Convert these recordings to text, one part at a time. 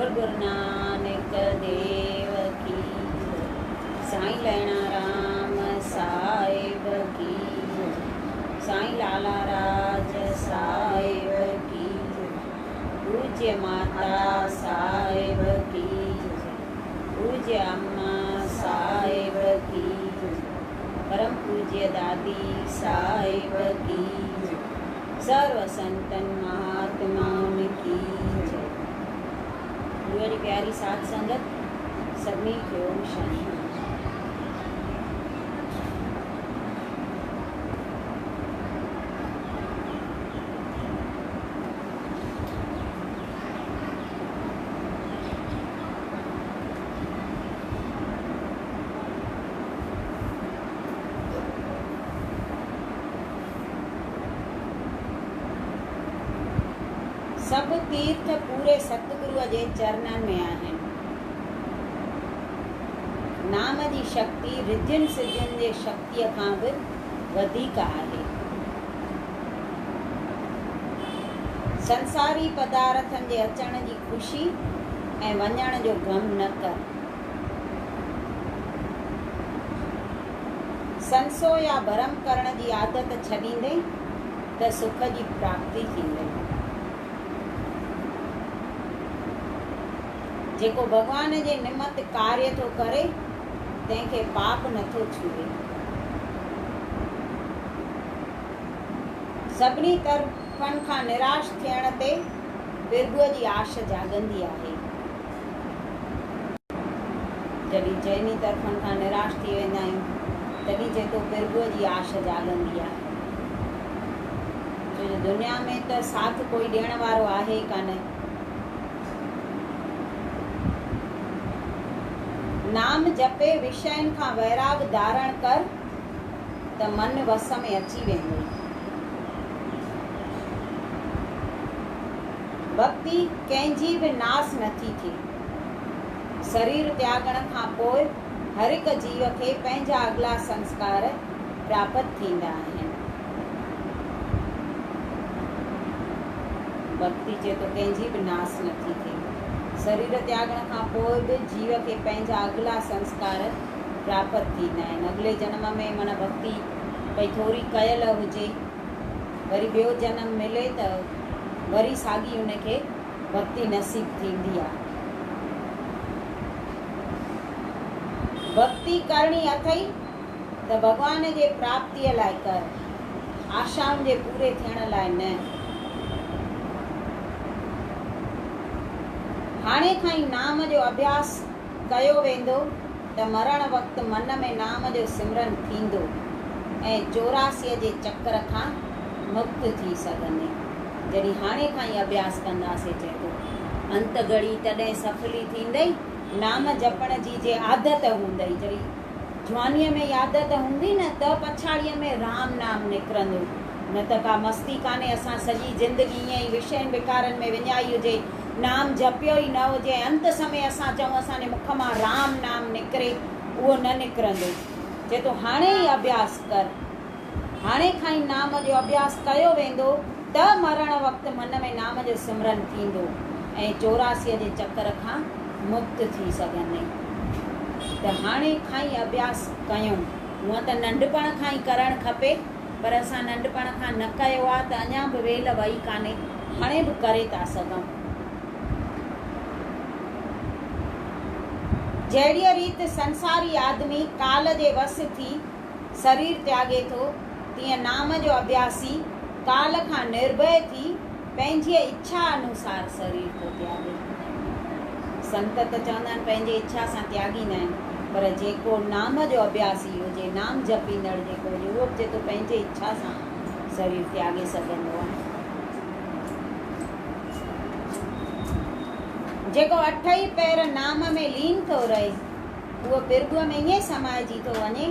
बोल गुरु नानक देव की जय। साईं लैणा राम साहिब की जय। साईं लाला राज साहिब की जय। पूज्य माता साहिब की जय। पूज्य अम्मा साहिब की जय। परम पूज्य दादी साहिब की जय। सर्व संतन महात्माउनि की जय। गुरूअ जी प्यारी साध संगत सभिनी खे ओम शांति। सभु तीर्थ पूरे सतगुरूअ जे चरणनि में आहिनि। नाम जी शक्ति रिद्धियुनि सिद्धियुनि जे शक्तिअ खां बि वधीक आहे। संसारी पदारथनि जे अचण जी ख़ुशी ऐं वञण जो ग़म न कर। संसो या भरम करण जी आदत छॾींदे ته سک جي پراپتي ٿيندئي. جيڪو ڀڳوان جي نمت ڪاريه ٿو ڪري، تنهن کي پاپ نٿو ڇهي. سڀني طرفن کان نراش ٿيڻ تي پرڀوء جي آش جاڳندي آهي. جڏهن چئني طرفن کان نراش ٿي ويندا آهيون، تڏهن چئي ٿو پرڀوء جي آش جاڳندي آهي. ڇو جو دنيا ۾ ته ساٿ ڪوئي ڏيڻ وارو آهي ئي ڪانه. نام جپي وشين کان ويراڳ ڌارڻ ڪر ته من وس ۾ اچي ويندئي. ڀڳتي ڪنهن جي به ناس نٿي ٿئي. سرير تياڳڻ کان پوء هر هڪ جيو کي پنهنجا اڳلا سنسڪار پراپت ٿيندا آهن. ڀڳتي چئي ٿو ڪنهن جي به ناس نٿي ٿئي. سرير تياڳڻ کان پوء به جيو کي پنهنجا اڳلا سنسڪار پراپت ٿيندا آهن. اڳلي جنم ۾ معنيٰ ڀڳتي ڀئي ٿوري ڪيل هجي، وري ٻيو جنم ملي ته وري ساڳي ان کي ڀڳتي نصيب ٿيندي آ. ڀڳتي ڪرڻي اٿئي ته ڀڳوان جي پراپتيء لاء ڪر، آشائن جي پوري ٿيڻ لاء نه. هاڻي کان ئي نام جو اڀياس ڪيو ويندو ته مرڻ وقت من ۾ نام جو سمرن ٿيندو ۽ چوراسيء جي چڪر کان مڪت ٿي سگهندين. جڏهن هاڻي کان ئي اڀياس ڪنداسين چئي ٿو انت گهڙي تڏهن سڦلي ٿيندئي نام جپڻ جي جي عادت هوندئي جڏهن جوانيء ۾ ئي عادت هوندي نه ته پڇاڙيء ۾ رام نام نڪرندو نه ته ڪا مستي ڪانهي اسان سڄي زندگي ائين ئي وشين وڪارن ۾ وڃائي هجي نام جپيو ئي نه هجي ۽ انت سمي اسان چئون اسان جي مک مان رام نام نڪري اهو نه نڪرندو چئي ٿو هاڻي ئي اڀياس ڪر. هاڻي کان ئي نام جو اڀياس ڪيو ويندو ته مرڻ وقت من ۾ نام جو سمرن ٿيندو ۽ چوراسيء جي چڪر کان مڪت ٿي سگهندين. ته هاڻي کان ئي اڀياس ڪيون. هونء ته ننڍپڻ کان ئي ڪرڻ کپي، پر اسان ننڍپڻ کان نه ڪيو آ ته اڃا به ويل وئي ڪانهي، هاڻي به ڪري ٿا سگهون. جهڙيء ريت سنساري آدمي ڪال جي وس ٿي سرير تياڳي ٿو، تيئن نام جو اڀياسي ڪال کان نرڀئه ٿي پنهنجيء اڇا انوسار سرير ٿو تياڳي. سنت ته چوندا آهن پنهنجي اڇا سان تياڳيندا آهن، پر جيڪو نام جو اڀياسي هجي، نام جپيندڙ جيڪو هجي، اهو به چئي ٿو پنهنجي اڇا سان سرير تياڳي سگهندو آهي. جيڪو اٺئي پهر نام ۾ لين ٿو رهي، اهو پرڀوء ۾ ائين سمائجي ٿو وڃي،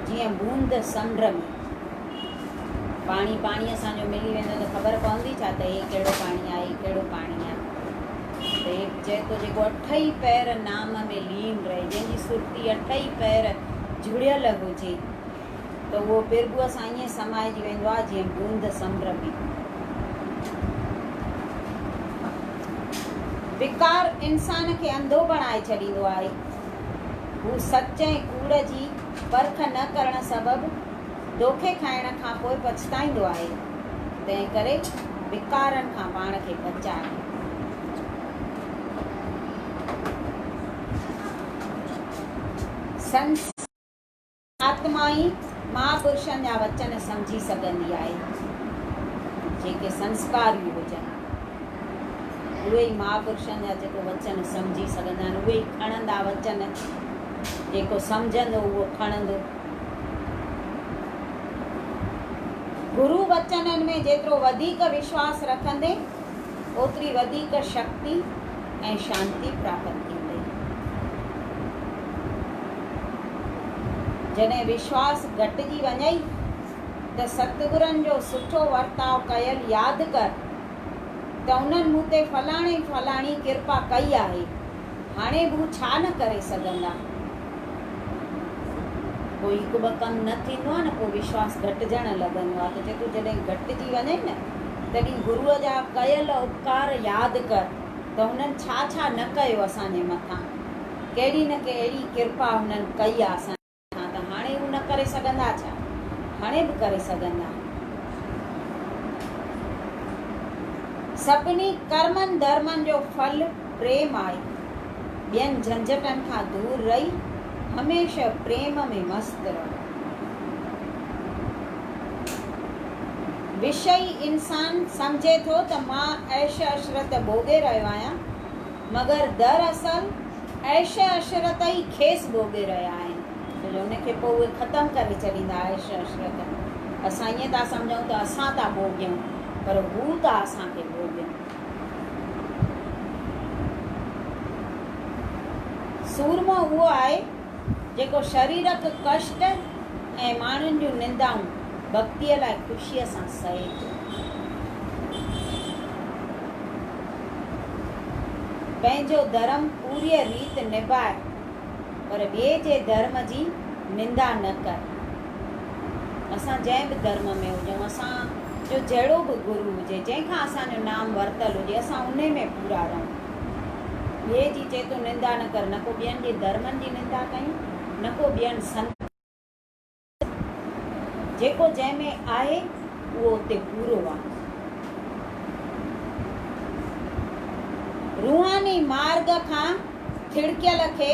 جيئن بوند سمنڊ ۾. پاڻي پاڻيء سان جو ملي ويندو ته خبر پوندي ڇا ته هي ڪهڙو پاڻي آهي، هي ڪهڙو پاڻي آهي. ته هي چئي ٿو جيڪو اٺئي پهر نام ۾ لين رهي، جنهن جي سرتي اٺئي پهر جڙيل هجي ته اهو پرڀوء سان ائين سمائجي ويندو آهي، جيئن بوند سمنڊ ۾. وڪار انسان کي انڌو بڻائي ڇڏيندو آهي. هو سچ ۽ ڪوڙ جي پرک نه ڪرڻ سبب دوکي کائڻ کان پوء پڇتائيندو آهي. تنهن ڪري وڪارن کان پاڻ کي بچاء. سنس. آتما ئي مهاپرشن جا وچن سمجهي سگهندي آهي. جيڪي سنسڪاري هجن، اهي ئي مهاپرشن جا جيڪو وچن سمجهي سگهندا آهن، اهي ئي کڻندا وچن. جيڪو سمجهندو اهو کڻندو. گرو وچنن ۾ جيترو وڌيڪ وشواس رکندين، اوتري وڌيڪ شڪتي ۽ شانتي پراپت ٿيندئي. جڏهن وشواس گهٽجي وڃئي ته ستگرن جو سٺو ورتاء ڪيل ياد ڪر ته انهن مون تي فلاڻي فلاڻي ڪرپا ڪئي آهي، هاڻي به هو ڇا نه ڪري سگهندا. پوء هڪ ٻه ڪم نه ٿيندو آهي نه پوء وشواس گهٽجڻ لڳندو آهي ته چئي ٿو جڏهن گهٽجي وڃئي نه تڏهن گروء جا ڪيل اپڪار ياد ڪر ته هنن ڇا ڇا نه ڪيو اسان جي مٿان، ڪهڙي نه ڪهڙي ڪرپا هنن ڪئي آ اسان جي مٿان ته هاڻي هو نه ڪري سگهندا ڇا؟ هاڻي به ڪري سگهندا. سڀني ڪرمن ڌرمن جو ڦل پريم آهي. ٻين جهنجهٽن کان دور رهي هميشه پريم ۾ مست رهو. وشئي انسان سمجهي ٿو ته مان عيش عشرت ڀوڳي رهيو آهيان، مگر دراصل عيش عشرت ئي کيس ڀوڳي رهيا آهن، ڇو جو ان کي پوء اهي ختم ڪري ڇڏيندا عيش عشرت. اسان ائين ٿا سمجهون ته اسان ٿا ڀوڳيون، پر هو ٿا اسان کي ڀوڳين. سورمو اهو آهي، جيڪو شريرڪ ڪشٽ ۽ ماڻهن جون نندائون ڀڳتيء لاء خوشيء سان سهي ٿو. پنهنجو ڌرم پوريء ريت نڀاء، پر ٻئي جي ڌرم جي نندا نه ڪر. اسان جنهن به ڌرم ۾ هجون، اسان جو جهڙو به گرو هجي، جنهن کان اسان جو نام ورتل هجي، اسان انهي ۾ پورا رهون. ٻئي جي چئي ٿو نندا نه ڪر، نه ڪو ٻين جي ڌرمن جي نندا ڪيون، نه ڪو ٻين سنتن. جيڪو جنهن ۾ آهي، اهو اتي پورو آهي. روحاني مارڳ کان ٿڙڪيل کي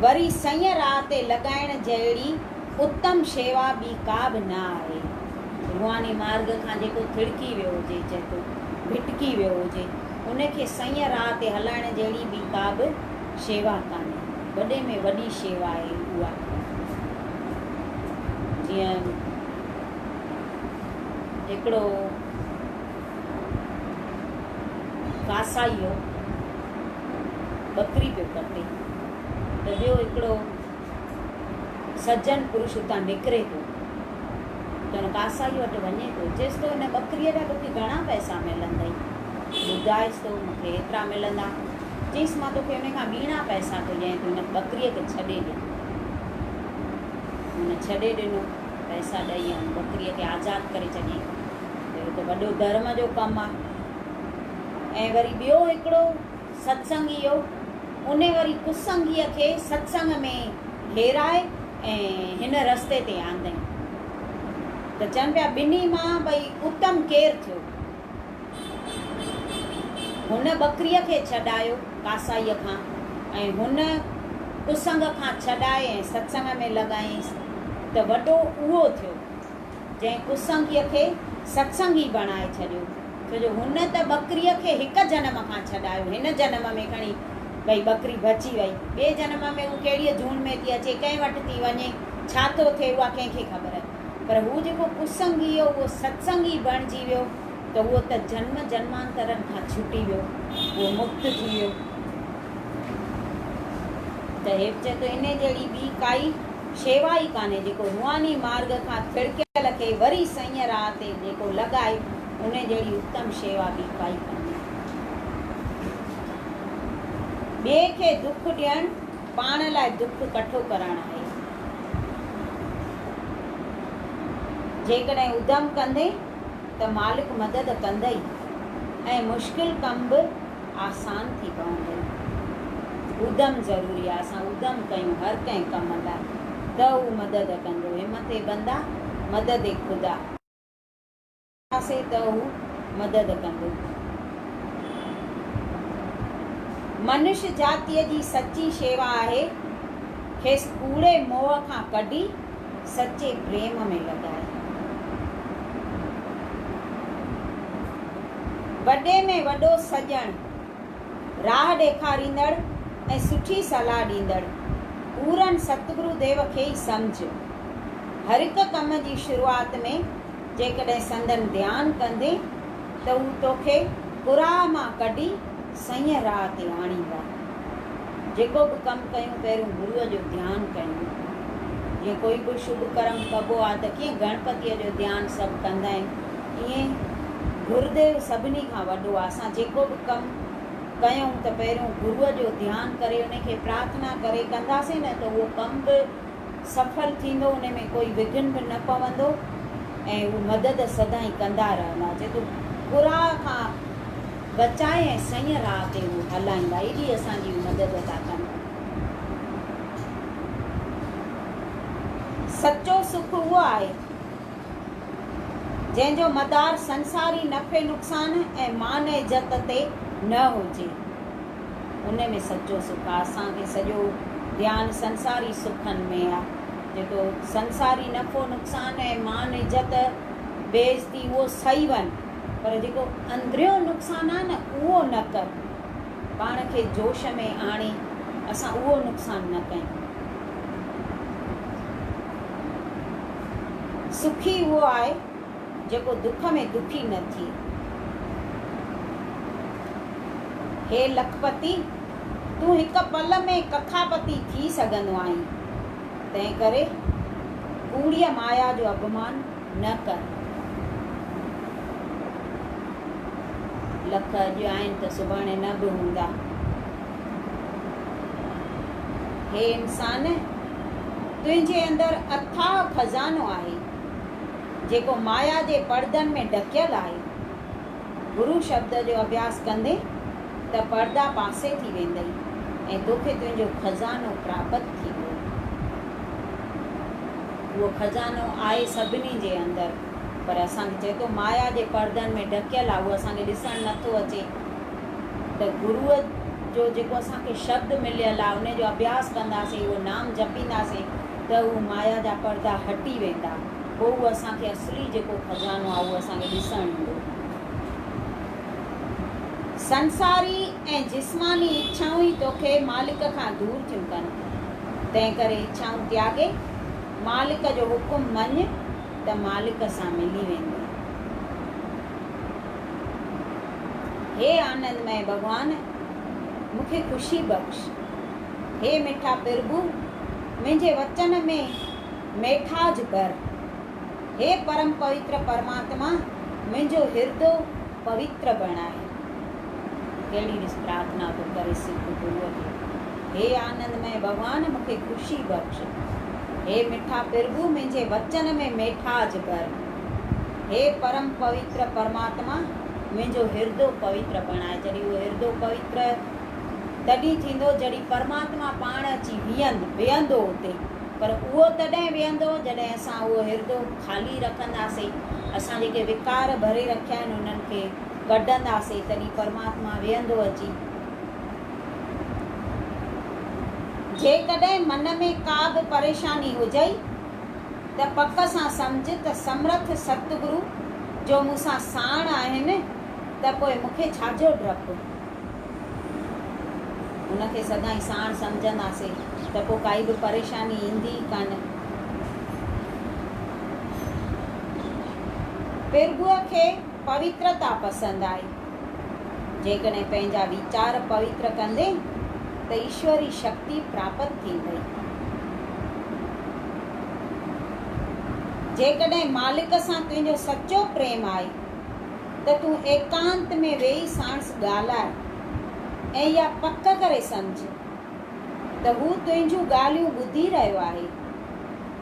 وري سئينء راهه تي لڳائڻ جهڙي اتم شيوا ٻي ڪا به نه آهي. روحاني مارڳ کان جيڪو ٿڙڪي ويو هجي، جيڪو ڀٽڪي ويو هجي، ان کي سئينء راهه تي هلائڻ جهڙي ٻي ڪا به شيوا ڪانهي. وڏي ۾ وڏي شيوا آهي اها. جيئن هڪڙو ڪاسائي هو، ٻڪري پيو ڪٽي ته ٻيو هڪڙو سجن پرش اتان نڪري ٿو ته ان ڪاسائي وٽ وڃي ٿو، چيس ٿو هن ٻڪريء جا توکي گهڻا پئسا ملندئي؟ ٻڌائيس ٿو مون کي هيترا ملندا. چيس مان توکي ان کان ٻيڻا پئسا ٿو ڏيان تون هن ٻڪريء کي ڇڏي ڏي. هن ڇڏي ڏنو، پئسا ڏئي ۽ ٻڪريء کي آزاد ڪري ڇڏيائين. اهو ته وڏو ڌرم جو ڪم آ. ۽ وري ٻيو هڪڙو ستسنگي هو، ان وري ڪسنگيء کي ستسنگ ۾ هيرائي ۽ هن رستي تي آندائين. ته چون پيا ٻنهي مان ڀئي اتم ڪير ٿيو؟ هن ٻڪريء کي ڇڏايو ڪاسائيء کان ۽ هن ڪسنگ کان ڇڏائي ۽ ستسنگ ۾ لڳايائينس ته وڏو اهو ٿيو، جنهن ڪسنگيء کي ستسنگي بڻائي ڇڏيو، ڇو جو هن ته ٻڪريء کي هڪ جنم کان ڇڏايو، هن جنم ۾ کڻي ڀئي ٻڪري بچي وئي، ٻئي جنم ۾ هو ڪهڙيء جون ۾ ٿي اچي، ڪنهن وٽ ٿي وڃي، ڇا ٿو ٿئي، اها ڪنهن کي خبر. پر هو جيڪو ڪسنگي هو، اهو ستسنگي بڻجي ويو ته اهو ته جنم جنمانترن کان ڇٽي ويو، اهو مڪت ٿي ويو. ته هي به چئي ٿو انهي جهڙي ٻي ڪائي شيوا ئي ڪانهي، جيڪو روحاني مارڳ کان ٿڙڪيل کي وري سئينء راهه تي جيڪو لڳائي، انهي جهڙي اتم شيوا ٻي ڪائي ڪانهي. ٻئي کي دک ڏيڻ پاڻ لاء دک ڪٺو ڪرڻ آهي. جيڪڏهن ادم ڪندين ته مالڪ مدد ڪندئي ۽ مشڪل ڪم به آسان ٿي پوندئي. ادم ضروري آهي، اسان ادم ڪيون هر ڪنهن ڪم لاء ته هو مدد ڪندو. همٿ اي بندا مدد اي خدا. سي ته هو مدد ڪندو. منش جاتيء جي سچي شيوا آهي کيس ڪوڙي موهه کان ڪڍي سچي پريم ۾ لڳائي. وڏي ۾ وڏو سڄڻ، راهه ڏيکاريندڙ ۽ سٺي صلاح ڏيندڙ پورن ستگرو ديو کي ئي سمجهه. هرهڪ ڪم جي شروعات ۾ جيڪڏهن سندن ڌيان ڪندين ته هو توکي ڪراهه مان ڪڍي سئينء راهه تي آڻيندا. جيڪو به ڪم ڪيون پهريون گروء جو ڌيان ڪيون. جيئن ڪوئي به شڀ ڪرم ڪبو آهي ته ڪيئن گڻپتيء جو ڌيان سڀ ڪندا آهن، ائين گرديو سڀني کان وڏو آهي. اسان جيڪو به ڪم ڪيون ته پهريون گروء جو ڌيان ڪري ان کي پرارٿنا ڪري ڪنداسين نه ته اهو ڪم به سڦل ٿيندو، ان ۾ ڪوئي وگهن به نه پوندو ۽ هو مدد سدائين ڪندا رهندا. جيڪو ڪراهه کان بچائي ۽ سئين راهه تي هو هلائيندا، ايڏي اسان جي هو مدد ٿا ڪن. سچو سک اهو آهي، جنهن جو مدار سنساري نفعي نقصان ۽ مان عزت تي نه هجي. ان ۾ سچو سک آ. اسان کي سڄو ڌيان سنساري سکن ۾ آ. جيڪو سنساري نفعو نقصان ۽ مان عزت بي عزتي اهو سهي وڃ پر جيڪو اندريون نقصان آ نه اهو نه ڪر. پاڻ کي جوش ۾ آڻي اسان اهو نقصان نه ڪيون. سکي اهو آهي جيڪو دک ۾ دکي نه ٿئي. هي لکپتي! تون هڪ پل ۾ ڪکاپتي ٿي سگهندو آهين، تنهنڪري ڪوڙيء مايا جو اڀمان نه ڪر. لک اڄ آهن ته سڀاڻي نه به هوندا. هي انسان! تنهنجي اندر اٿاهه خزانو آهي، جيڪو مايا جي پڙدن ۾ ڍڪيل آهي. گرو شبد جو اڀياس ڪندين ته پردا پاسي ٿي ويندئي ۽ توکي تنهنجو خزانو پراپت ٿيندو. اهو خزانو آهي سڀني جي اندر، پر اسان کي چئي ٿو مايا جي پردن ۾ ڍڪيل آهي، اهو اسان کي ڏسڻ نٿو اچي ته گروء جو جيڪو اسان کي شبد مليل آهي، ان جو اڀياس ڪنداسين، اهو نام جپينداسين ته اهو مايا جا پردا هٽي ويندا. پوء اهو اسان کي اصلي جيڪو خزانو آهي اهو اسان کي ڏسڻ ايندو. سنساري ۽ جسماني اڇائون ئي توکي مالڪ کان دور ٿيون ڪن، تنهنڪري اڇائون تياڳي مالڪ جو حڪم مڃ ته مالڪ سان ملي ويندين. هي آنندمئي ڀڳوان! مون کي خوشي بخش. هي مٺا پرڀو! منهنجي وچن ۾. ميٺاج ڀر. هي پرم پوتر پرماتما، منهنجو هردو پوتر بڻاء. ڪهڙي ڏس پرارٿنا ٿو ڪري سک گروء کي. هي آنندمئي ڀڳوان، مون کي خوشي بخش. هي مٺا پرڀو، منهنجي وچن ۾ ميٺاج ڀر. هي پرم پوتر پرماتما، منهنجو هردو پوتر بڻاء. جڏهن اهو هردو پوتر تڏهن ٿيندو، جڏهن پرماتما پاڻ اچي ويهندو اتي. پر اهو تڏهن ويهندو جڏهن اسان اهو هردو خالي رکنداسين، اسان جيڪي وڪار ڀري رکيا آهن انهن کي ڪڍنداسين تڏهن پرماتما ويهندو اچي. جيڪڏهن من ۾ ڪا به پريشاني هجئي ته پڪ سان سمجهه ته سمرٿ ستگرو جو مون سان ساڻ آهن ته پوء مون کي ڇاجو ڊپ؟ ان کي سدائين ساڻ سمجهنداسين ته پوء ڪائي به پريشاني ايندي ئي ڪانه. پرڀوء کي پوترتا پسند آهي. جيڪڏهن پنهنجا ويچار پوتر ڪندين ته ايشوري شڪتي پراپت ٿيندئي. جيڪڏهن مالڪ سان تنهنجو سچو پريم آهي ته تون ايڪانت ۾ ويهي ساڻس ڳالهاء ۽ اها پڪ ڪري سمجهه ته هو تنهنجون ڳالهيون ٻڌي رهيو آهي.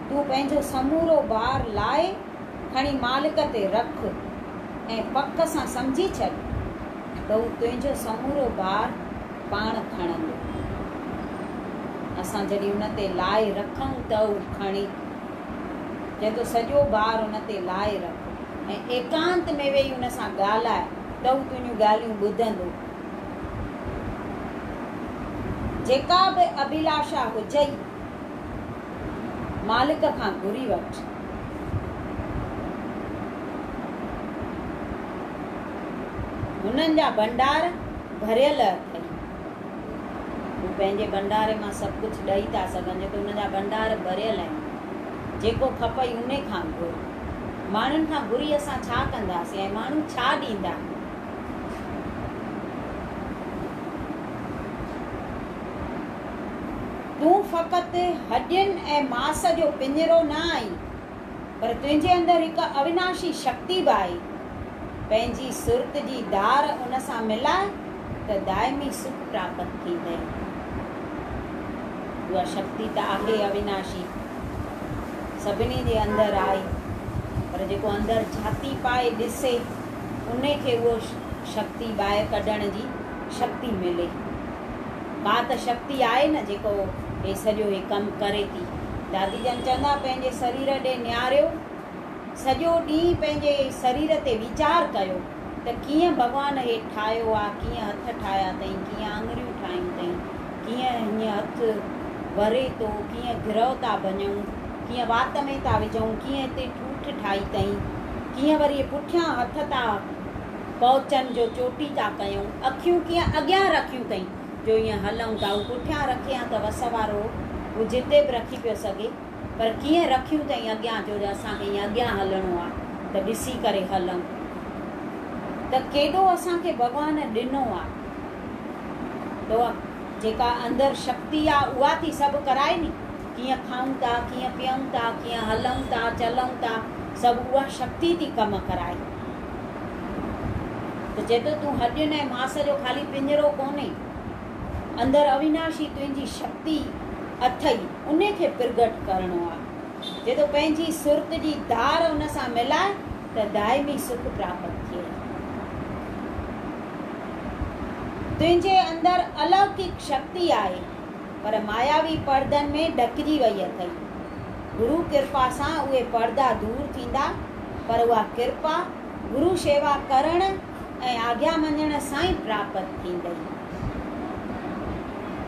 تون پنهنجو سمورو بار لاهي کڻي مالڪ تي رک ۽ پڪ سان سمجهي ڇڏ ته هو تنهنجو سمورو بار پاڻ کڻندو. اسان جڏهن ان تي لائي رکون ته هو کڻي. چئي ٿو سڄو بار ان تي لائي رک ۽ ايڪانت ۾ ويهي ان سان ڳالهاء ته هو تنهنجون ڳالهيون ٻڌندو. جيڪا به اڀلاشا هجئي، مالڪ کان گهري وٺ. هنن جا ڀنڊار ڀريل اٿئي. هو پنهنجي ڀنڊاري مان سڀ ڪجهه ڏئي ٿا سگهن، ڇو ته هن جا ڀنڊار ڀريل آهن. جيڪو کپئي انهي کان گهر. ماڻهن کان گهري اسان ڇا ڪنداسين ۽ ماڻهو ڇا ڏيندا؟ تون فقط هڏين ۽ ماس جو پڃرو نه آهين، پر تنهنجي اندر هڪ اويناشي شڪتي به آهي. پنهنجي سرت جي ڌار ان سان ملاء ته دائمي سک پراپت ٿيندئي. اها شڪتي ته آهي اويناشي، سڀني جي اندر آهي، پر جيڪو اندر جھاتي پائي ڏسي، انهي کي اهو شڪتي ٻاهر ڪڍڻ جي شڪتي ملي. ڪا ته شڪتي آهي نه جيڪو هي سڄو هي ڪم ڪري ٿي. دادي جن چوندا پنهنجي سرير ڏي نهاريو، سڄو ڏينهن پنهنجي سرير تي ويچار ڪيو ته ڪيئن ڀڳوان هي ٺاهيو آ، ڪيئن هٿ ٺاهيا اٿئين، ڪيئن آڱريون ٺاهيون اٿئين، ڪيئن هيئن هٿ وري ٿو، ڪيئن گرهه ٿا ڀڃون، ڪيئن وات ۾ ٿا وجهون، ڪيئن هتي ٺوٺ ٺاهي اٿئين، ڪيئن وري پٺيان هٿ ٿا پهچن جو چوٽي ٿا ڪيون، اکيون ڪيئن اڳيان رکيون اٿئين جو ائين هلون ٿا، هو پٺيان رکي ها ته وس وارو هو، هو جتي به رکي پيو سگهي، پر ڪيئن رکيون اٿئين اڳيان جو اسان کي ائين اڳيان هلڻو آ ته ڏسي ڪري هلون ته ڪيڏو اسان کي ڀڳوان ڏنو آ ته اها جيڪا اندر شڪتي آ اها ٿي سڀ ڪرائي ني، ڪيئن کائون ٿا، ڪيئن پيئون ٿا، ڪيئن هلون ٿا، چلون ٿا، سڀ اها شڪتي ٿي ڪم ڪرائي. ته چئي ٿو تون هڏين ۽ ماس جو خالي پڃرو ڪونهين، اندر اويناشي تنهنجي شڪتي اٿئي، انهي کي پرگهٽ ڪرڻو آ. چئي ٿو پنهنجي سرت جي ڌار ان سان ملاء ته دائمي سک پراپت ٿئي. تنهنجي اندر الوڪڪ شڪتي آهي، پر ماياوي پردن ۾ ڍڪجي وئي اٿئي. گرو ڪرپا سان اهي پردا دور ٿيندا، پر اها ڪرپا گرو شيوا ڪرڻ ۽ آگيا مڃڻ سان ئي پراپت ٿيندئي.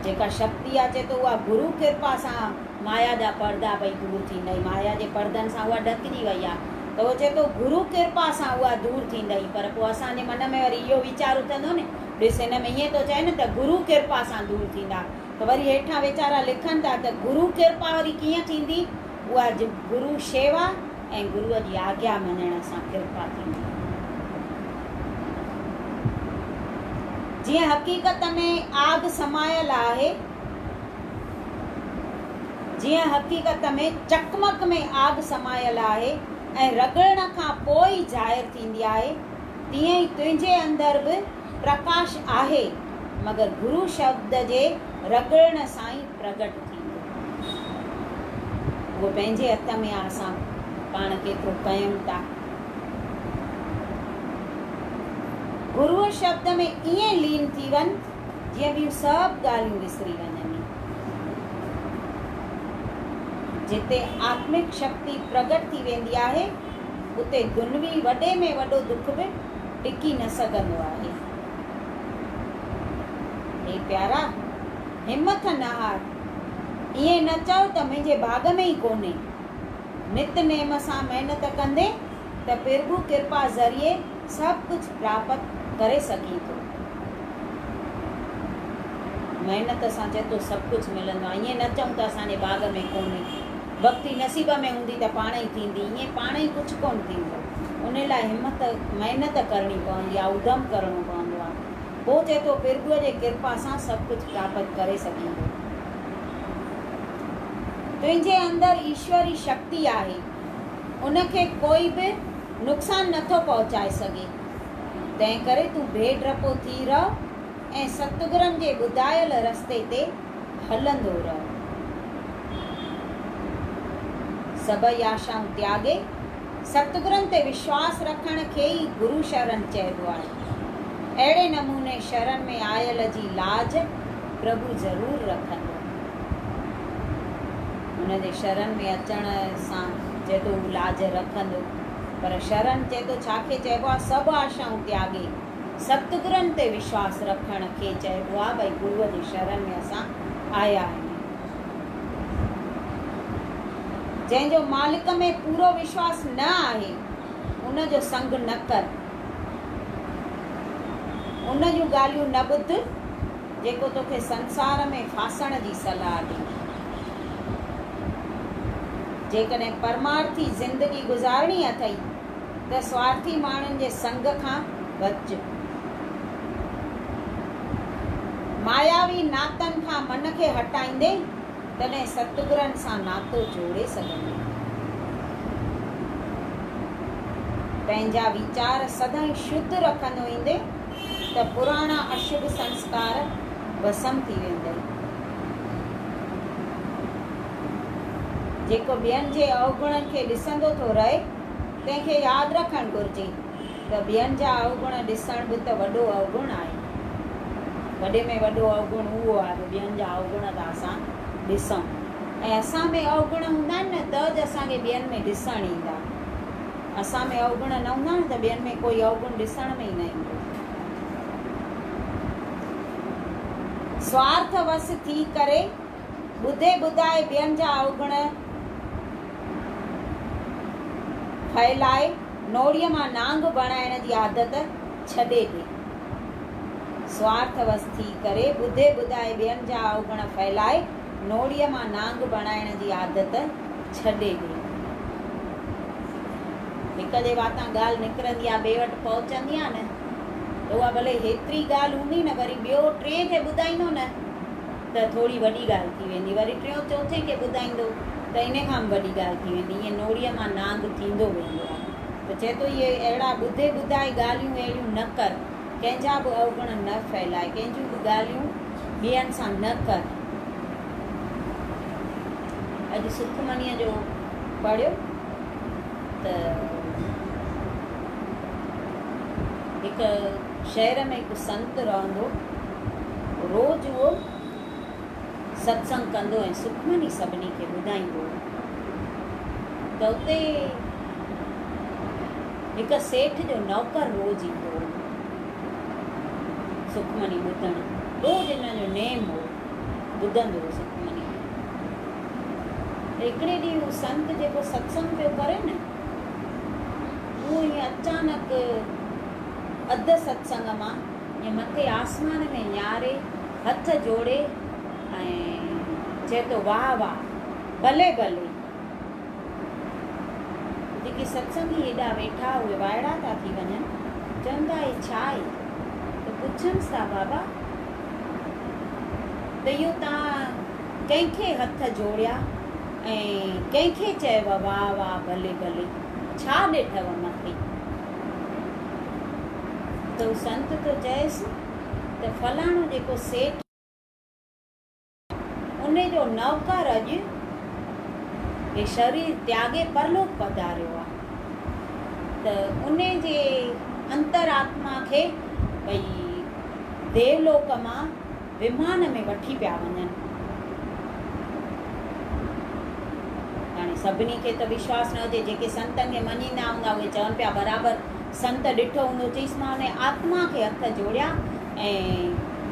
جيڪا شڪتي آ چئي ٿو اها گرو ڪرپا سان مايا جا پردا پئي دور ٿيندئي، مايا جي پردن سان اها ڍڪجي وئي آ ته اهو چئي ٿو گرو ڪرپا سان اها دور ٿيندئي، پر پوء اسان جي من ۾ وري اهو ويچار اٿندو نه ڏس هن ۾ ائين ٿو چئي نه ته گرو ڪرپا سان دور ٿيندا. ته وري هيٺان ويچارا لکن ٿا ته گرو ڪرپا وري ڪيئن ٿيندي؟ اها گرو شيوا ۽ گروء جي آگيا مڃڻ سان ڪرپا ٿيندي. جيئن حقيقت ۾ آگ سمايل آهي، جيئن حقيقت ۾ چقمق ۾ آگ سمايل آهي ۽ رڳڙڻ کان پوء ئي ظاهر ٿيندي آهي، تيئن ئي تنهنجي اندر به پرڪاش آهي، مگر گرو شبد جي رڳڙڻ سان ئي پرگٽ ٿيندو. اهو پنهنجي هٿ ۾ آ، اسان پاڻ ڪيترو ڪيون ٿا. گروء شبد ۾ ائين لين ٿي وڃ، جيئن ٻيون سڀ ڳالهيون وسري وڃني. جتي آتمڪ شڪتي پرگٽ ٿي ويندي آهي، اتي دنوي وڏي ۾ وڏو دک به ٽڪي نه سگهندو آهي. هي پيارا! همٿ نه هار. ائين نه چئو ته منهنجي ڀاڳ ۾ ئي ڪونهي. نت نيم سان محنت ڪندين ته پرڀو ڪرپا ذريعي سڀ ڪجهه پراپت ڪري سگهين ٿو. محنت سان چئي ٿو سڀ ڪجهه ملندو آهي. ائين نه چئون ته اسان جي ڀاڳ ۾ ڪونهي. ڀڳتي نصيب ۾ هوندي ته پاڻ ئي ٿيندي، ائين پاڻ ئي ڪجهه ڪونه ٿيندو. ان لاء همت، محنت ڪرڻي پوندي آهي، ادم ڪرڻو پوندو آهي. پوء چئي ٿو پرڀوء جي ڪرپا سان سڀ ڪجهه پراپت ڪري سگهيندو. تنهنجي اندر ايشوري شڪتي آهي، ان کي ڪوئي به نقصان نٿو پهچائي سگهي. تنهنڪري تون بي ڊپو ٿي رهه ۽ ستگرن جي ٻڌايل رستي تي هلندو رهه. سڀئي آشائون تياڳي، ستگرن تي وشواس رکڻ کي ئي گرو شرن چئبو آهي. اهڙي نموني شرن ۾ آيل جي لاج پرڀو ضرور رکندو. هن جي شرن ۾ اچڻ سان چئي ٿو هو لاج رکندو. پر شرن چئي ٿو ڇا کي چئبو آهي؟ سڀ آشائون تياڳي ستگرن تي وشواس رکڻ کي چئبو آهي ڀئي گروء جي شرن ۾ اسان آيا آهيون. جنهن جو مالڪ ۾ پورو وشواس نه آهي، ان جو سنگ نه ڪر. ان جون ڳالهيون نه ٻڌ، جيڪو توکي سنسار ۾ ڦاسڻ جي صلاح ڏئي. جيڪڏهن پرمارٿي زندگي گذارڻي اٿئي ته سوارٿي ماڻهن جي سنگ کان بچ. ماياوي ناتن کان من کي هٽائيندين، تڏهن ستگرن سان ناتو جوڙي سگهندين. پنهنجا ويچار سدائين شڌ رکندو ايندين ته پراڻا اشڀ سنسڪار ڀسم ٿي ويندئي. جيڪو ٻين جي اوگڻن کي ڏسندو ٿو رهي، تنهن کي ياد رکڻ گهرجي ته ٻين جا اوگڻ ڏسڻ به ته وڏو اوگڻ آهي. وڏي ۾ وڏو اوگڻ اهو آهي جو ٻين جا اوگڻ ٿا اسان ڏسون ۽ اسان ۾ اوگڻ هوندا آهن نه ته ج اسان کي ٻين ۾ ڏسڻ ايندا. اسان ۾ اوگڻ نه هوندا نه ته ٻين ۾ ڪوئي اوگڻ ڏسڻ ۾ ئي نه ايندو. سوارٿ وس ٿي ڪري ٻڌي ٻڌائي ٻين جا اوگڻ ڦهلائي نوڙيء مان نانگ بڻائڻ جي عادت ڇڏي ڏي. سوارٿ وس ٿي ڪري ٻڌي ٻڌائي ٻين جا اوگڻ ڦهلائي نوڙيء مان نانگ بڻائڻ جي عادت ڇڏي ڏي. هڪ جي واتان ڳالهه نڪرندي آ ٻئي وٽ پهچندي آ نه ته اها ڀلي هيتري ڳالهه هوندي نه وري ٻيو ٽئين کي ٻڌائيندو نه ته ٿوري وڏي ڳالهه ٿي ويندي وري ٽيون چوٿين کي ٻڌائيندو ته ان کان به وڏي ڳالهه ٿي ويندي ائين نوڙيء مان نانگ ٿيندو ويندو آ ته چئي ٿو اهي اهڙا ٻڌي ٻڌائي ڳالهيون اهڙيون نه ڪر ڪنهن جا به اوگڻ نه ڦهلاء ڪنهن جون به ڳالهيون ٻين سان نه ڪر. اڄ سکمنيء جو پڙهيو ته هڪ شهر ۾ هڪ سنت رهندو هو. روز اهو ستسنگ ڪندو ۽ سکمني سڀني کي ٻڌائيندو هو ته اتي هڪ سيٺ جو نوڪر روز ايندو هو سکمني ٻڌڻ. روز ان جو نيم هو، ٻڌندو هو سکمني. ته هڪڙي ڏينهن هو سنت جيڪو ستسنگ پيو ڪري نه، اهو ائين اچانڪ اڌ ستسنگ مان ائين مٿي آسمان ۾ نهاري، هٿ جوڙي ۽ چئي ٿو واهه واهه، ڀلي ڀلي. جيڪي ستسنگي هيڏا ويٺا اهي وائڙا ٿا ٿي وڃن، چون ٿا هي ڇا آهي؟ ته پڇنس ٿا بابا ته اهو توهان ڪنهن کي هٿ جوڙيا ۽ ڪنهن کي چيو واهه واهه ڀلي ڀلي، ڇا ڏٺو مٿي؟ ته هو سنت ٿو چئيس ته فلاڻو جيڪو سيٺ. ان جو نوڪر اڄ هي شرير تياڳي پرلوڪ پڌاريو آ ته ان جي انتر آتما کي ڀئي ديولوڪ مان ومان ۾ وٺي پيا وڃن. هاڻي سڀني کي ته وشواس نه هجي، جيڪي سنتن کي مڃيندا هوندا اهي چون پيا برابر سنت ڏٺو هوندو، چئيس مان ان آتما کي هٿ جوڙيا ۽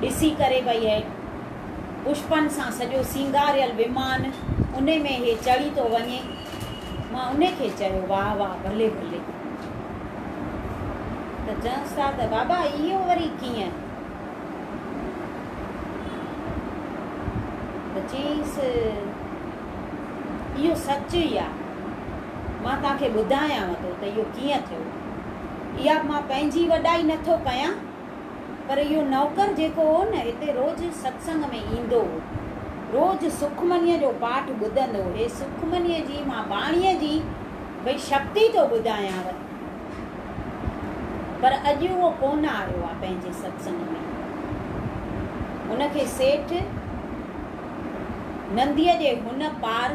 ڏسي ڪري ڀئي هي پشپن سان سڄو سينگاريل ومان، انهي ۾ هي چڙهي ٿو وڃي. مان انهي کي چيو، واهه واهه، ڀلي ڀلي. ته چونس ٿا ته بابا اهو وري ڪيئن؟ ته چيائينس، اهو سچ ئي آ. مان توهان کي ٻڌايانو ٿو ته اهو ڪيئن ٿيو. اها به مان پنهنجي وڏائي نٿو ڪيان. پر اهو نوڪر جيڪو هو نه، هتي روز ستسنگ ۾ ايندو هو. روز سکمنيء جو پاٺ ٻڌندو هو. هي سکمنيء جي مان ٻاڻيء جي ڀئي شڪتي ٿو ٻڌايانو. پر اڄ اهو ڪونه آيو آ پنهنجي ستسنگ ۾. هن کي سيٺ نديء جي هن پار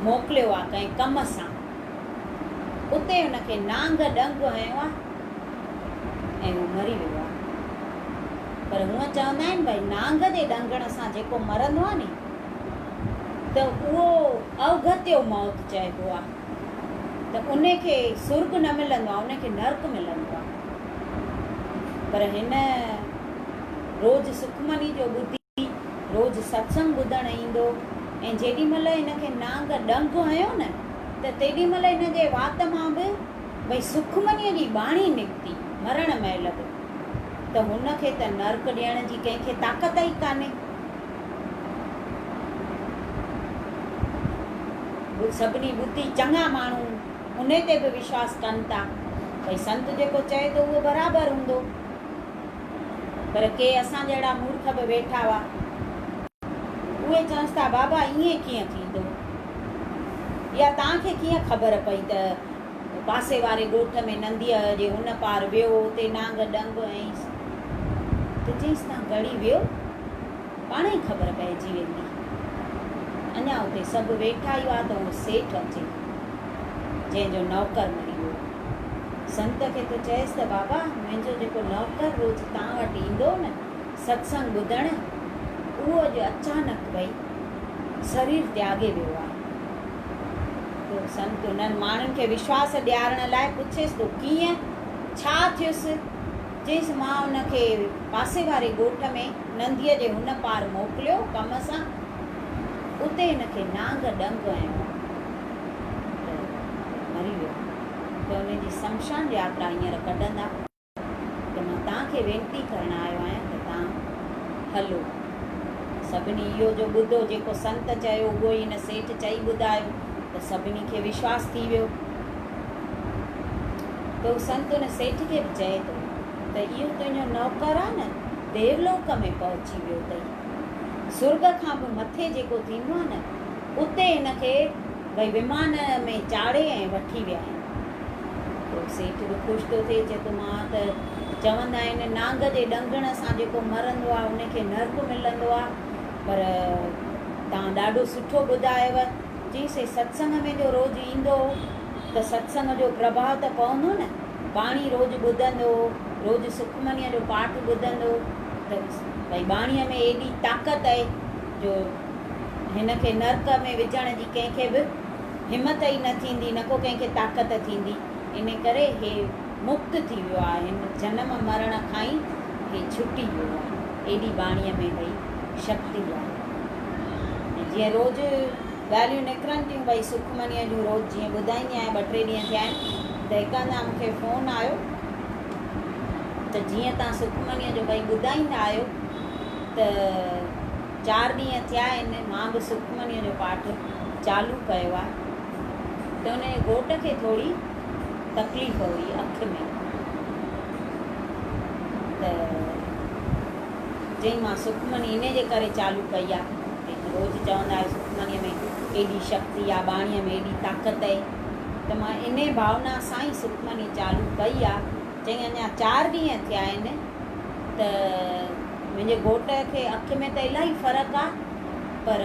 موڪليو آ ڪنهن ڪم سان. اتي هن کي نانگ ڏنگ هنيو آ. ۽ هو مري ويو آهي. پر هونء چوندا آهن ڀئي نانگ جي ڏنگڻ سان جيڪو مرندو آهي ني ته اهو اوگهتيو موت چئبو آهي ته ان کي سرڳ نه ملندو آهي ان کي نرڪ ملندو آهي. پر هن روز سکمني جو ٻڌي روز ستسنگ ٻڌڻ ايندو ۽ جيڏي مهل هن کي نانگ ڏنگ هنيو نه ته تيڏي مهل هن جي وات مان به ڀئي سکمنيء جي ٻاڻي نڪتي مرڻ مهل به ته هن کي ته نرڪ ڏيڻ جي ڪنهن کي طاقت ئي ڪانهي. سڀني ٻڌي چڱا ماڻهو انهي تي به وشواس ڪن ٿا ڀئي سنت جيڪو چئي ٿو اهو برابر هوندو. پر ڪي اسان جهڙا مورک به ويٺا هئا. اهي چونس ٿا بابا ائين ڪيئن ٿيندو؟ يا توهان کي ڪيئن خبر پئي ته پاسي واري ڳوٺ ۾ نديء جي هن پار ويو، اتي نانگ ڏنگ هنيس ته چيس تان گهڙي ويو، پاڻهي خبر پئجي ويندي. اڃا اتي سڀ ويٺا ئي هئا ته اهو سيٺ اچي، جنهن جو نوڪر مري ويو. سنت کي ٿو چئيس ته بابا منهنجو جيڪو نوڪر روز تان وٽ ايندو هو نه ستسنگ ٻڌڻ، اهو اڄ اچانڪ ڀئي سرير تياڳي ويو آهي. ته سنت انهن ماڻهن کي وشواس ڏيارڻ لاء پڇيس ٿو، ڪيئن؟ ڇا ٿيس؟ چيس، مان ان کي پاسي واري ڳوٺ ۾ نديء جي هن پار موڪليو ڪم سان، اتي هن کي نانگ ڏنگ هنيو آهي ته مري ويو آهي، ته ان جي شمشان ياترا هينئر ڪڍندا. ته مان توهان کي وينتي ڪرڻ آيو آهيان ته توهان هلو. سڀني اهو جو ٻڌو، جيڪو سنت چيو، اهو ئي هن سيٺ چئي ٻڌايو ته سڀني کي وشواس ٿي ويو. ته هو سنت ان سيٺ کي به چئي ٿو ته اهو تنهنجو نوڪر آهي نه، ديولوڪ ۾ پهچي ويو اٿئي. سرڳ کان به مٿي جيڪو ٿيندو آهي نه، اتي هن کي ڀئي ومان ۾ چاڙهي ۽ وٺي ويا آهن. پوء سيٺ به خوش ٿو ٿئي، چئي ٿو مان ته چوندا آهن نانگ جي ڏنگڻ سان جيڪو مرندو آهي ان کي نرڪ ملندو آهي، پر توهان ڏاڍو سٺو ٻڌايو. چيائين سي ستسنگ ۾ جو روز ايندو هو ته ستسنگ جو پرڀاء ته پوندو نه، ٻاڻي روز ٻڌندو هو، روز سکمنيء جو پاٺ ٻڌندو هو ته ڀئي ٻاڻيء ۾ ايڏي طاقت آهي جو هن کي نرڪ ۾ وجهڻ جي ڪنهن کي به همت ئي نه ٿيندي، نه ڪو ڪنهن کي طاقت ٿيندي، ان ڪري هي مڪت ٿي ويو آهي، هن جنم مرڻ کان ئي هي ڇٽي ويو آهي، ايڏي ٻاڻيء ۾ ڀئي شڪتي آهي. ۽ جيئن روز ڳالهيون نڪرن ٿيون ڀئي سکمنيء جون روز جيئن ٻڌائيندي آهيان، ٻه ٽي ڏينهن ٿيا آهن ته هڪ هنڌان مون کي فون آيو ته جيئن توهان سکمنيء جو ڀئي ٻڌائيندا آهيو ته چار ڏينهن ٿيا آهن مان به سکمنيء جو پاٺ چالو ڪيو آهي ته ان جي گهوٽ کي ٿوري تڪليف هئي اک ۾ ته چيائين مان سکمني انهي جي ڪري چالو ڪئي آهي روز چوندا آهيو سکمنيء ۾ ايڏي شڪتي آهي ٻاڻيء ۾ ايڏي طاقت آهي ته مان انهي ڀاونا سان ئي سکمني چالو ڪئي آهي. چيائين اڃا چار ڏينهن ٿيا آهن ته منهنجي گهوٽ کي اک ۾ ته الاهي فرق آ پر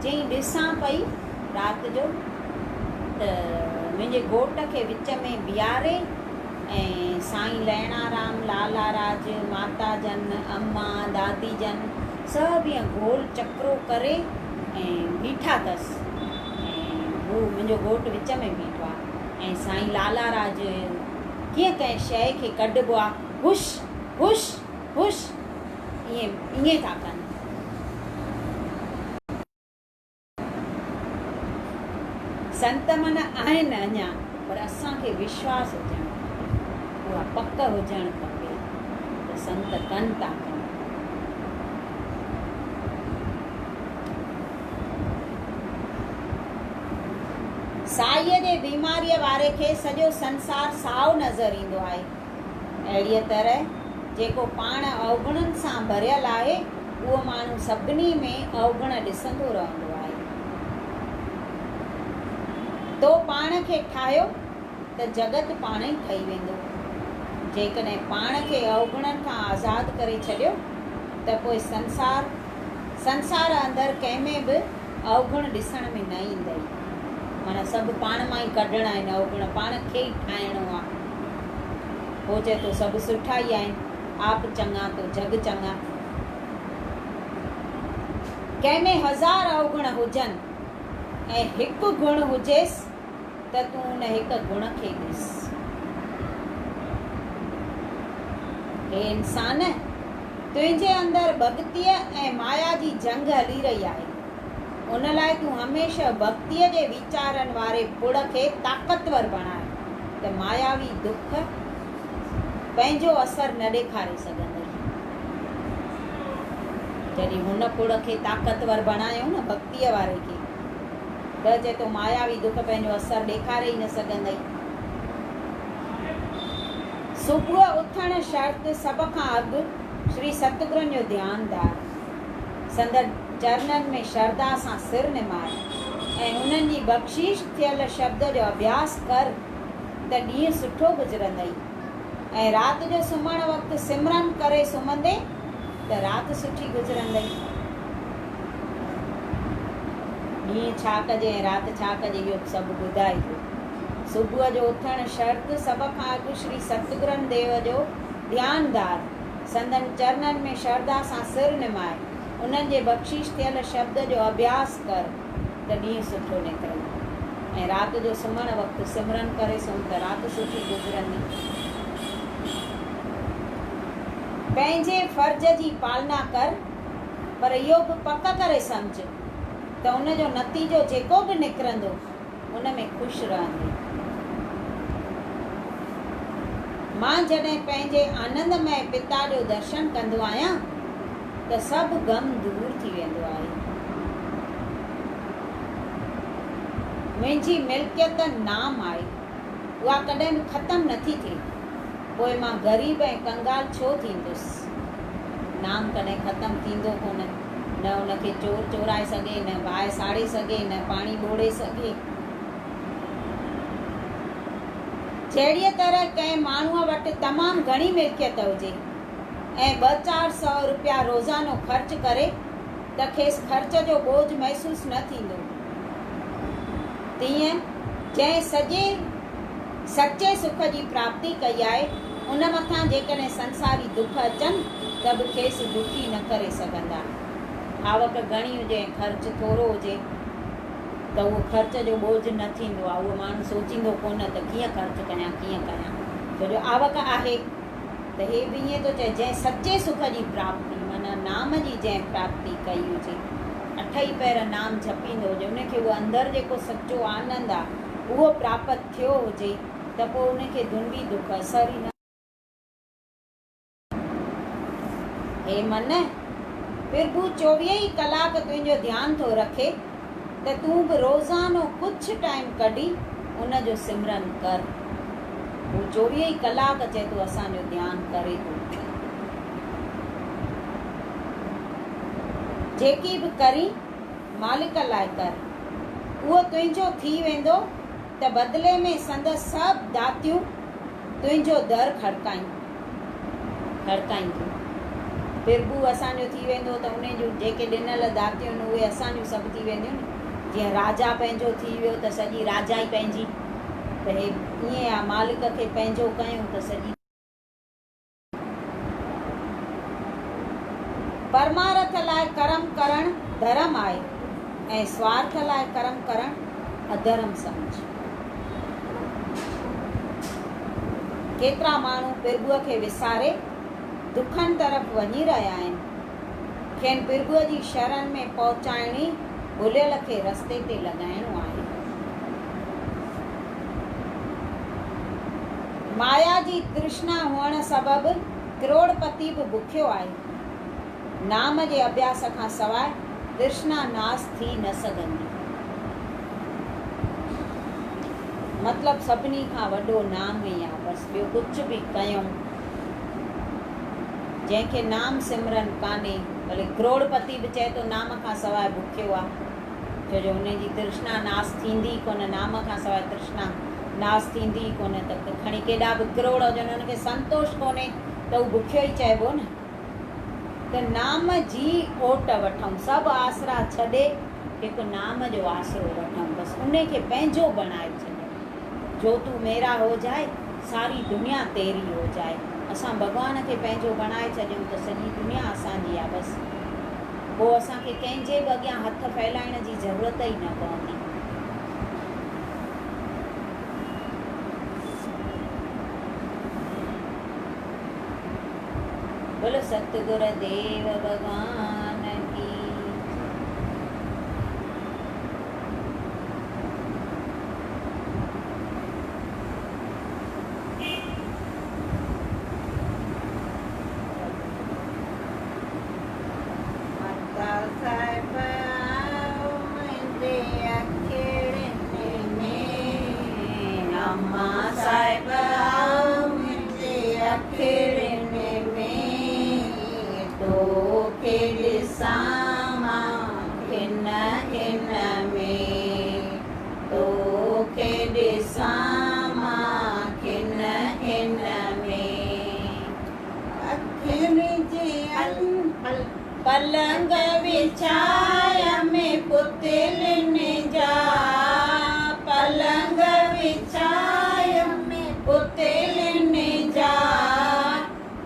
چيائين ڏسان پئي رات جو ته منهنجي گهوٽ کي وچ ۾ بيهاري ۽ سائين لهڻارام، لالا راج، ماتا جن، اما، دادي جن سڀ ائين گول چڪرو ڪري ۽ بيٺا اٿس ۽ هو منهنجو گهوٽ وچ ۾ بيٺو آ. ۽ سائين لالا راج ڪيئن ڪنهن شيء کي ڪڍبو آ هش هش هش ائين ائين ٿا ڪن. سنت من آهن اڃا پر اسان کي وشواس هجڻ کپي اها پڪ هجڻ کپي ته سنت ڪن ٿا ڪم. سائيء جي بيماريء واري کي سڄو سنسار سائو نظر ايندو آهي. اهڙيء طرح جيڪو پاڻ اوگڻن سان ڀريل آهي، اهو ماڻهو سڀني ۾ اوگڻ ڏسندو رهندو آهي. تو پاڻ کي ٺاهيو ته جڳت پاڻ ئي ٺهي ويندو. جيڪڏهن پاڻ کي اوگڻن کان آزاد ڪري ڇڏيو ته پوء سنسار سنسار اندر ڪنهن ۾ به اوگڻ ڏسڻ ۾ نه ايندئي. معنيٰ سڀ پاڻ مان ئي ڪڍڻا آهن اوگڻ، پاڻ کي ئي ٺاهڻو آهي. هو چئي ٿو سڀ سٺا ئي آهن، آپ چڱا تو جڳ چڱا. ڪنهن ۾ هزار اوگڻ هجن ۽ هڪ گڻ هجيس ته تون ان هڪ گڻ کي ڏس. هي انسان! تنهنجي اندر ڀڳتيء ۽ مايا جي جنگ هلي رهي آهي. ان لاء تون هميشه ڀڳتيء جي ويچارن واري پڙ کي طاقتور بڻاء ته ماياوي دک پنهنجو اثر نه ڏيکاري سگهندئي. جڏهن هن پڙ کي طاقتور بڻايائون نه ڀڳتيء واري کي ته چئي ٿو ماياوي دک پنهنجو اثر ڏيکاري ئي نه سگهندئي. صبح اٿڻ شرط سڀ کان اڳ شري ستگرن جو ڌيان ڌار. سندن چرنن ۾ شرڌا سان سر نماء ۽ انهن جي بخشيش ٿيل شبد جو اڀياس ڪر ته ڏينهن سٺو گذرندئي ۽ رات جو سمهڻ وقت سمرن ڪري سمهندين ته رات سٺي گذرندئي. ڏينهن ڇا ڪجي ۽ رات ڇا ڪجي اهو به سڀ ٻڌائي ٿو. صبح جو اٿڻ شرط سڀ کان اڳ شري ستگرن ديو جو ڌيان ڌار. سندن چرنن ۾ شرڌا سان سر نمائي، انهن جي بخشيش ٿيل شبد جو اڀياس ڪر ته ڏينهن سٺو نڪرندو ۽ رات جو سمهڻ وقت سمرن ڪري سمهه ته رات سٺي گذرندي. پنهنجي فرض جي پالنا ڪر، پر اهو به پڪ ڪري سمجهه ته ان جو نتيجو جيڪو به نڪرندو، ان ۾ خوش رهندي. مان جڏهن پنهنجي آنندمئي پتا جو درشن ڪندو آهيان ته سڀ غم دور ٿي ويندو آهي. منهنجي ملڪيت نام آهي، اها ڪڏهن به ختم نٿي ٿئي، پوء مان غريب ۽ ڪنگال ڇو ٿيندس؟ نام ڪڏهن ختم ٿيندو ڪونه. نه ان کي چور چورائي سگهي، نه باهه ساڙي سگهي، نه پاڻي ٻوڙي سگهي. جهڙيء طرح ڪنهن ماڻهوء وٽ تمام گهڻي ملڪيت هجي ۽ ٻه چار سئو رپيا روزانو خرچ ڪري ته کيس خرچ جو ٻوجهه محسوس نه ٿيندو، تيئن جنهن سڄي سچي سک جي پراپتي ڪئي آهي، ان مٿان جيڪڏهن سنساري دک اچن ته به کيس دکي نه ڪري سگهندا. آوڪ گهڻي هجي ۽ خرچ ٿورو هجي ته اهو خرچ جو ٻوجهه نه ٿيندو آهي. اهو ماڻهو سوچيندو ڪونه ته ڪيئن خرچ ڪيان، ڪيئن ڪيان، ڇو جو آوڪ آهي. ته هي به ائين ٿو چئي، جنهن سچي سک جي پراپتي معنيٰ نام جي جنهن پراپتي ڪئي هجي، اٺئي پهر نام جپيندو هجي، ان کي اهو اندر جيڪو سچو آنند آهي، اهو پراپت ٿيو هجي ته پوء ان کي دنوي دک اثر ئي نه. هي من! پرڀو چوويهه ئي ڪلاڪ تنهنجو ڌيان ٿو رکي ته تون به روزانو ڪجهه ٽائيم ڪڍي ان جو سمرن ڪر. هو چوويهه ئي ڪلاڪ چئي ٿو اسان جو ڌيان ڪري ٿو. جيڪي به ڪرين مالڪ لاء ڪر. اهو تنهنجو ٿي ويندو ته بدلي ۾ سندس سڀ داتيون تنهنجو در کڙڪائينديون. پرڀو اسان جو ٿي ويندو ته انهي جون جيڪي ڏنل داتيون آهن اهي اسان جون سڀ ٿي وينديون نه. جيئن راجا پنهنجو ٿي ويو ته سڄي راجا ئي پنهنجي. ته هي ائين آ مالڪ کي پنهنجو ڪيون ته سڄي. پرمارٿ لاء ڪرم ڪرڻ ڌرم آهي ۽ سوارٿ لاء ڪرم ڪرڻ اڌرم سمجهه. ڪيترا ماڻهو پرڀوء کي وساري دکن طرف وڃي رهيا آهن. کين پرڀوء جي شرن ۾ پهچائڻ ئي ڀليل کي رستي تي لڳائڻو آهي. مايا جي ترشنا هئڻ سبب ڪروڙپتي به بکيو آهي. نام جي اڀياس کان سواء ترشنا ناس ٿي نه سگهندي. مطلب سڀني کان وڏو نام ئي آ بس ٻيو ڪجهه به ڪيون جنهن کي نام سمرن ڪانهي ڀلي ڪروڙپتي به چئي ٿو نام کان سواء بکيو آ. ڇو جو ان جي ترشنا ناس ٿيندي ئي ڪونه، نام کان سواء ترشنا ناس ٿيندي ئي ڪونه ته کڻي ڪيڏا به ڪروڙ هجن ان کي سنتوش ڪونهي ته هو بکيو ئي چئبو نه. ته نام جي اوٽ وٺون، سڀ آسرا ڇڏي هڪ نام جو آسرو وٺون، بس ان کي پنهنجو بڻائي ڇڏيون. جو تو ميرا هو جائي، ساري دنيا تيري هو جائي. اسان ڀڳوان کي پنهنجو بڻائي ڇڏيون ته سڄي دنيا اسان جي آ بس. پوء اسان کي ڪنهن جي به اڳيان هٿ ڦهلائڻ جي ضرورت ئي نه پوندي. بولو ستگر ديو ڀڳوان ڪي جي. ماتا صاحب آئو منهنجي اکڙين ۾. اما صاحب آئو منهنجي اکڙين ۾. توکي ڏسان مان کن کن ۾. توکي ڏسان مان کن کن ۾. اکين جي پلنگ وڇايم پتلين جا. پلنگ وڇايم پتلين جا.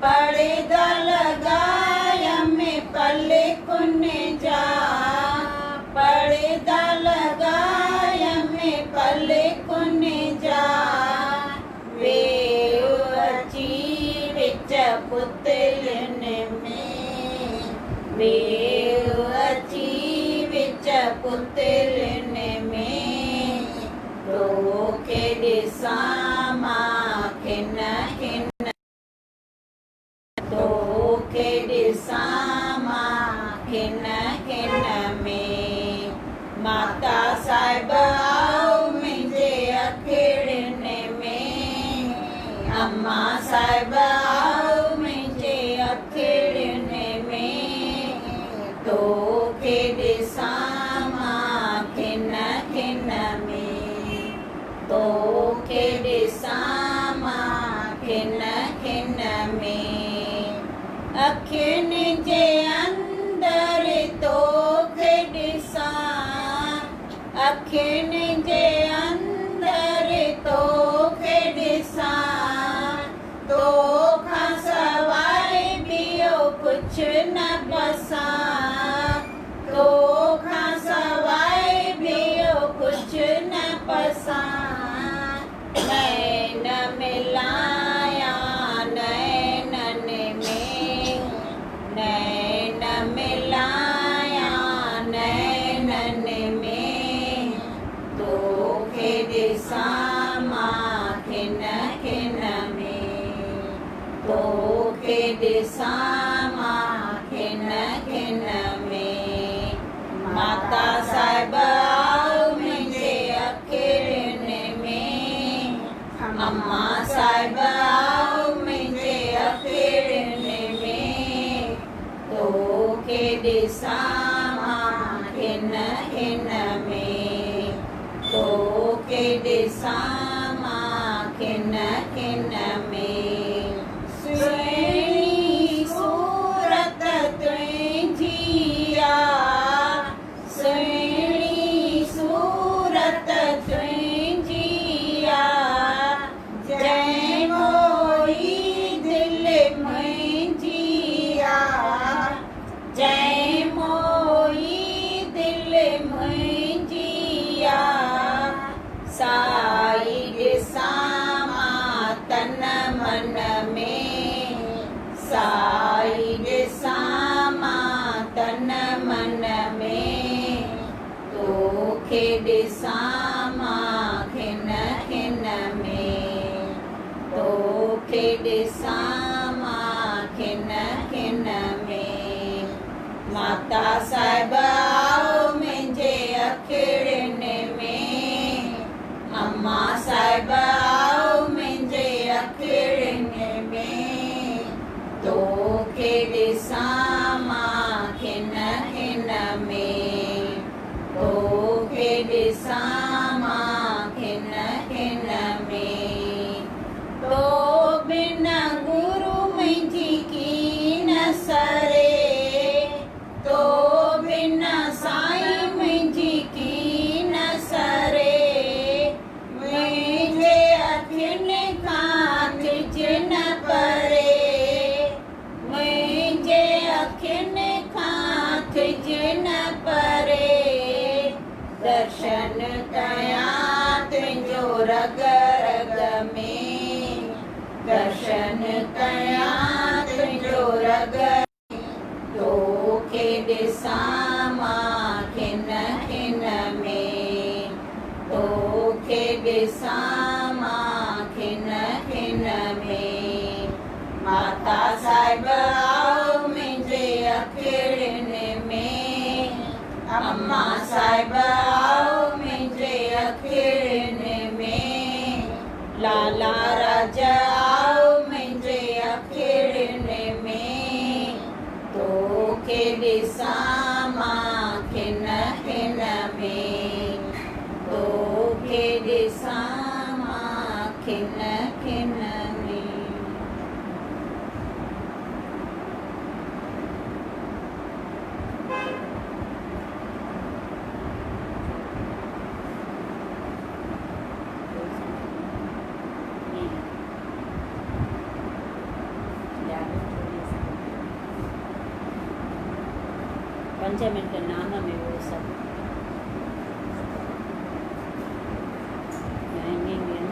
پڙدا لڳايم پلڪن جا. پڙدا لڳايم پلڪن جا. ويو اچي وچ پتلين ۾. ويو اچي وچ پتلين ۾. توکي ڏسان مان کن کن. توکي ڏسان مان کن کن ۾. ماتا صاحب آئو منهنجي اکڙين ۾. اما صاحب آئو منهنجي اکڙين ۾. توکي ڏسان مان کن کن ۾. توکي ڏسان مان کن کن ۾. اکين جي اندر توکي ڏسان. اکين جي اندر توکي ڏسان. توکان سواء ٻيو ڪجهه نه پسان. توکان سواء ٻيو ڪجهه نه پسان. نين ملايان نينن ۾. نين ملايان نينن ۾. توکي ڏسان مان کن کن ۾. توکي ڏسان مان کن کن ۾. ماتا صاحب آئو منهنجي اکڙين ۾. اما صاحب آئو منهنجي اکڙين ۾. توکي ڏسان مان کن کن ۾. توکي ڏسان مان کن کن ۾. سهڻي صورت تنهنجي آ. سهڻي صورت تنهنجي آ. جنهن موهي دل منهنجي آ. جنهن موهي دل منهنجي آ. سائي ڏسان مان تن من ۾. سائي ڏسان مان تن من ۾. توکي ڏسان مان کن کن ۾. توکي ڏسان مان کن کن ۾. ماتا صاحب آئو منهنجي اکڙين ۾. اما صاحب آئو منهنجي اکڙين ۾. توکي ڏسان مان کن کن ۾. توکي ڏسان مان کن کن ۾. تو بنا گرو منهنجي ڪين سري. تو بنا سائين منهنجي ڪين سري. منهنجي اکين کان اکين کان ٿج نه پري، درشن ڪيان تنهنجو رڳ رڳ ۾، درشن ڪيان تنهنجو رڳ. توکي ڏسان مان کن کن ۾، توکي ڏسان مان کن کن ۾. ماتا صاحب آء منهنجي اکڙين ۾، اما صاحب آء منهنجي اکڙين ۾، لالا راج آء منهنجي اکڙين ۾، توکي ڏسان مان کن کن ۾، توکي ڏسان مان کن کن ۾. پنج منٽ نام ۾ اهو سڀ ڳائيندي ويم.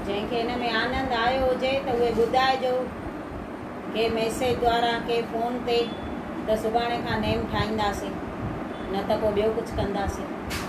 جنهن کي هن ۾ آنند آيو هجي ته اهي ٻڌائجو ڪي ميسيج دوارا ڪي فون تي ته سڀاڻي کان نيم ٺاهينداسين نه ته پوء ٻيو ڪجهه ڪنداسين.